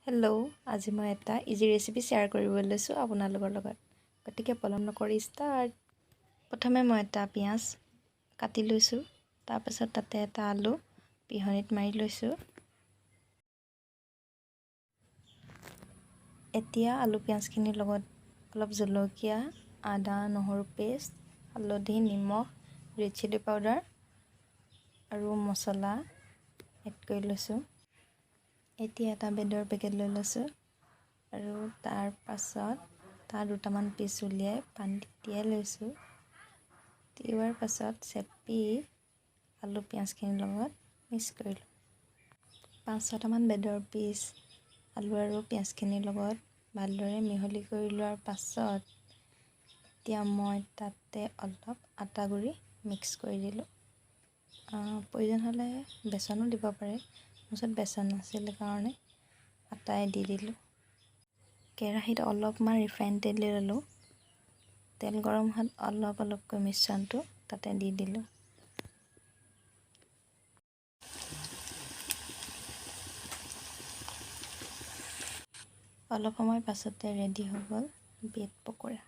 Hello', আজি মই এটা ইজি ৰেচিপি শ্বেয়াৰ কৰিবলৈ লৈছোঁ আপোনালোকৰ লগত। গতিকে পলম নকৰি ষ্টাৰ্ট। প্ৰথমে মই এটা পিঁয়াজ কাটি লৈছোঁ। তাৰপাছত তাতে এটা আলু পিহনীত মাৰি লৈছোঁ। এতিয়া আলু পিঁয়াজখিনিৰ লগত অলপ জলকীয়া, আদা নহৰু পেষ্ট, হালধি, নিমখ, ৰেড চিলি পাউডাৰ আৰু মছলা এড কৰি লৈছোঁ। এতিয়া এটা ব্ৰেডৰ পেকেট লৈ লৈছোঁ আৰু তাৰ পাছত তাৰ দুটামান পিচ উলিয়াই পানীত তিয়াই লৈছোঁ। তিওৱাৰ পাছত চেপি আলু পিঁয়াজখিনিৰ লগত মিক্স কৰিলোঁ। পাঁচ ছটামান ব্ৰেডৰ পিচ আলু আৰু পিঁয়াজখিনিৰ লগত ভালদৰে মিহলি কৰি লোৱাৰ পাছত এতিয়া মই তাতে অলপ আটা গুড়ি মিক্স কৰি দিলোঁ। প্ৰয়োজন হ'লে বেচনো দিব পাৰে। মোৰ ওচৰত বেচন নাছিল কাৰণে আটাই দি দিলোঁ। কেৰাহীত অলপমান ৰিফাইন তেল দি ল'লোঁ। তেল গৰম হোৱাত অলপ অলপকৈ মিশ্ৰণটো তাতে দি দিলোঁ। অলপ সময় পাছতে ৰেডি হৈ গ'ল ব্ৰেড পকৰা।